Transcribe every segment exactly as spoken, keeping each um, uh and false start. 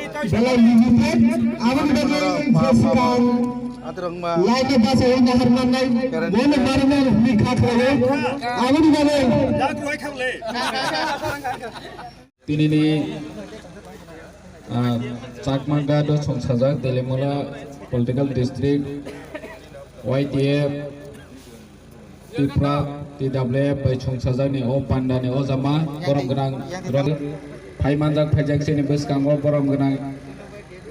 Belai limited, aboni bagwi je swkang laino bachai wngna har mannai, bono barina hwnwi kha khlaio, aboni bagwi. Tinini, ah, Chakma Ghat o chwngsajak Telimula Political District, Y T F, Tipra, T W F bai chwngsajakni o pandani o jama borom gwnang rok phai manjak, phaijak chini bwskango borom gwnang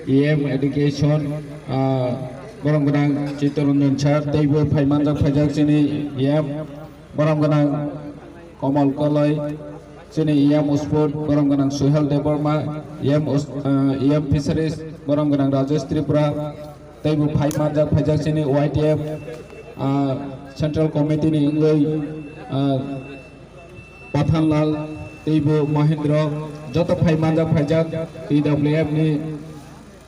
E M Education, ah, borom gwnang Chittaranjan sir, teibo phai manjak, phaijak chini E M, borom gwnang Komal Koloi, chini E M Sport, borom gwnang Suhel Debbarma, E M Us-, ah, E M Fisheries, borom gwnang Rajesh Tripura, teibo phai manjak, phaijak chini Y T F, ah, Central Committee ni wngwi, ah, Pathanlal, teibo Mahendra, joto phai manjak, phaijak T W F ni,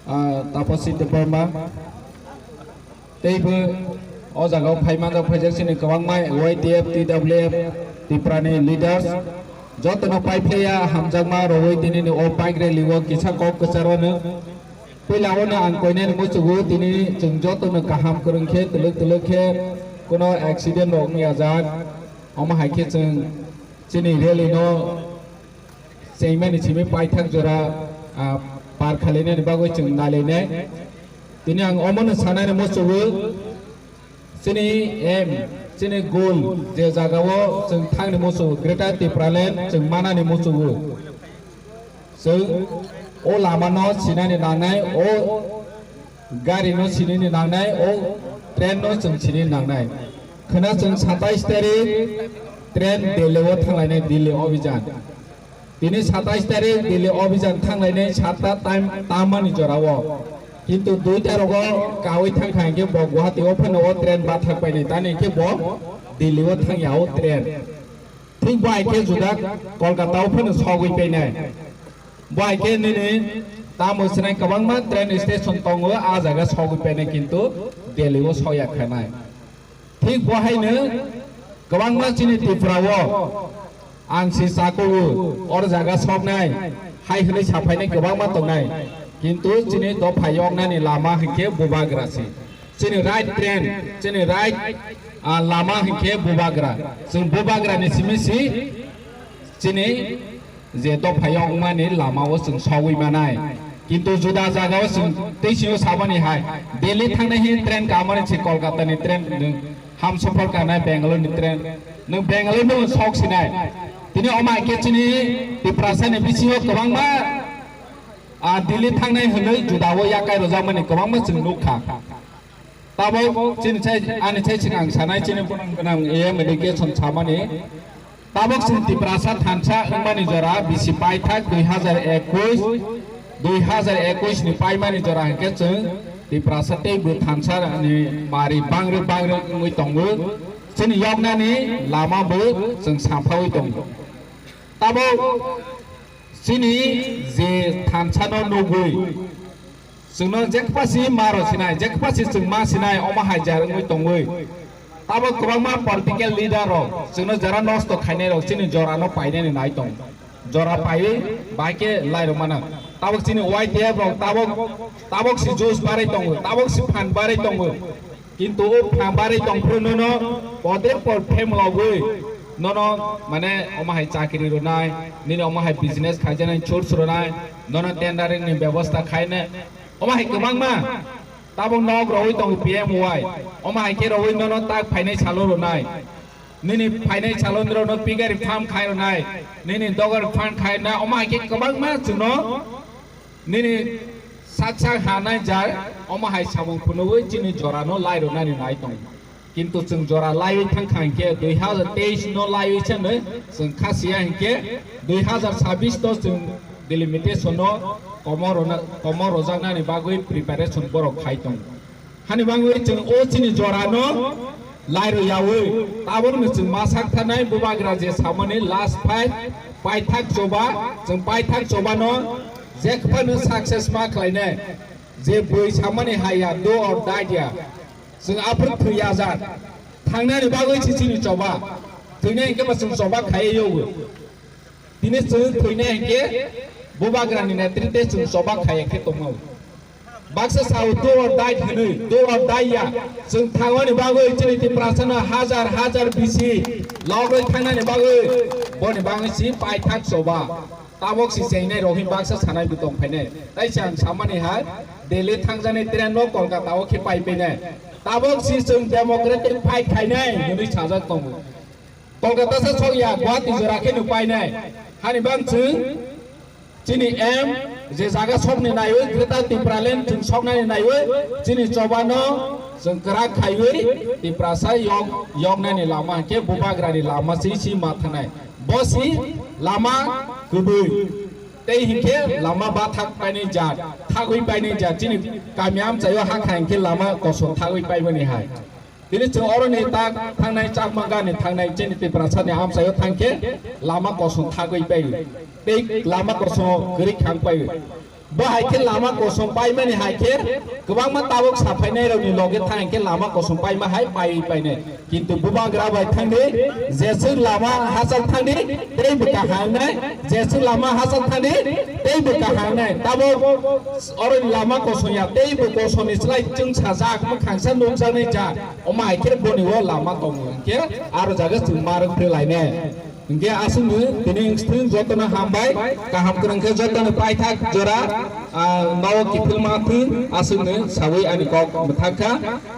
ah, Tapasi Debbarma, teibo o jaga o phai manjak, phaijak chini kwbangma Y T F, T W F, Tipra ni leaders, jotono paiphlaiya hamjakma rwui tinini o bike rally o kisa kok kwcharo no. Puila o no ang koinani muchugo, tini chwng joto no kaham kwrwng khe, twlwk twlwk khe, kono accident rok wngya jak. Omo hai khe chwng chini rally no chengmani simi paithak jora, ah, par khalinani bagwi chwng nailainai. Tini ang omo no sanani muchugo, chini aim, chini goal, je jagao chwng thangni muchugo Greater Tipraland chwng manani muchugo. Chwng o lama no sinani nangnai, o gari no sinini nangnai, o train no chwng sinini nangnai. Khwna chwng satais tarik train Delhi o thanglainai, Delhi Abhijan. Tini satais tarik Delhi Abhijan thanglainai, satta time tamani jora o. Kintu duita rogo kawi thangkha hinkhe bo Guwahati o phano o train bathak painai, tani hinkhe bo Delhi o thangya o train. Thik bo hai khe juda Kolkata o phano sogwi painai. Bo hai khe nini tamo sinai kwbangma train station tongo, a jaga sogwi painai, kintu Delhi o sogya khanai. Thik bo haino kwbangma chini Tripura o ang si sakugo, or jaga soknai, hai hwnwi saphainai kwbangma tongnai. Kintu chini dopha yoknani lama hinkhe bubagra si. Chini right train, chini right, ah, lama hinkhe bubagra. Chwng bubagra ni simi si chini je dopha yokmani lama o chwng sogwi manai. Kintu juda jaga o chwng tei sio sabani hai Delhi thangnai hi train kamani si Kolkata ni train nwng Hamsapar kanai Bangalore ni train. Nwng Bangalore no sok sinai. Tini omo hai khe chini Tiprasa ni bisingo kwbangma, ah, Delhi thangnai hwnwi juda o yakai rwjakmani kwbangma chwng nukha. Tabok chini chai, ani chai chini ang sanai chini gwnang gwnang A M education samani. Tabok chwng Tiprasa thansa wngmani jora bisi paithak dui hazar ekush, dui hazar ekush ni paimani jora hinkhe chwng Tiprasa tei bo thansa ni mari bangri bangri wngwi tongo. Chini yoknani lama bo chwng samphawi tongo. Tabok chini je thansa no nugwi, chwngno jekphasi ma rw sinai, jekphasi chwng ma sinai, omo hai jar wngwi tongwi. Tabok kwbangma political leader rok chwngno jora nosto khainai rok chini jora no painani nai tong. Jora paiwi bahai khe lai rw mano. Tabok chini Y T F rok tabok, tabok si juice barai tongo, tabok si phan barai tongo. Kintu o phan barai tongphuru nono podre por phem logwi nono mane omo hai chakri rwnai, nini omo hai business khaijaknai source rwnai, nono tendering ni bebosta khainai. Omo hai kwbangma tabok nok rogwi tongo P M Y. Omo hai khe rogwi nono tak phainai salo rwnai. Nini phainai salo nini rokno pigari farm khai rwnai. Nini dogar farm khai rwnai. Omo hai khe kwbangma chwngno nini sak sak hanai jai. Omo hai samung phunugwi chini jorano lai rwnani nai tongo. Kintu chwng jora laiwi thangkha hinkhe dui hazar teis no laiwi se hwnwi chwng kha siya hinkhe dui hazar sabis no chwng delimitation no komo rwna, komo rwjaknani bagwi preparation borok khai tongo. Hani bagwi chwng o chini jora no lai rw yawi tabok no chwng ma sak thanai bubagra je samani last fight paithak choba, chwng paithak choba no jekphano success ma khlainai. Je bui samani haya, do or die ya. Chwng aphuru thwi ajak. Thangnani bagwi se chini choba. Thwinai hinkhe bo chwng choba khaiwi yogo. Tini chwng thwinai hinkhe Bubagrani netrite chwng choba khaiya khe tongo. Baksa sao do or die hwnwi, do or die ya. Chwng thangmani bagwi chini Tiprasano hajar hajar bisi logwi thangnani bagwi boni bagwi si paithak choba. Tabok si chengnai rok hin baksa sanai bo tong phainai. Tai se ang samani hai Delhi thangjaknai train no Kolkata o khe pai painai. Tabok si chwng democratic fight khainai hwnwi sajak tongo. Kolkata sa sokya, Guwahati jora khe no painai. Hani bang chwng chini aim je jaga sokni naiwi Greater Tipraland chwng soknani naiwi chini chobano chwng kwrak khaiwi Tiprasa yok, yoknani lama khe Bubagrani lama si si ma thanai. Bo si lama kwbwi. Tei hinkhe lama bathak painai jat, thagwi painai jat, chini kami amchaio hakha hinkhe lama kosom thagwi paimani hai. Tini chwng oroni tak thangnai, Chakma gani thangnai, chini Tiprasani amchaio thangkhe lama kosom thagwi paio. Tei lama kosom kwrwi khang paio. Bo hai khe lama kosom paimani hai khe kwbangma tabuk saphainairokni loge thang khe lama kosom paima hai paiwi painai. Kintu Bubagra bai thangdi, jeswk lama hachal thangdi, tei bo kaham nai, jeswk lama hachal thangdi, tei bo kaham nai. Tabuk oroni lama kosom ya, tei bo kosomni slai chwng sajak, mwkhangsa nukjaknai ja, omo hai khe boni o lama tongo, hinkhe aro jaga chwng ma rwk phi lainai. Hinkhe aswkno tini wngthung jotono hambai, kaham kwrwng khe jotono paithak jora, ah, nogo kiphilma thung, aswkno sawi ani kok mwthangkha,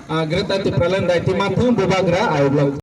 ah, Greater Tipraland daiti ma thung, Bubagra ayuk lang.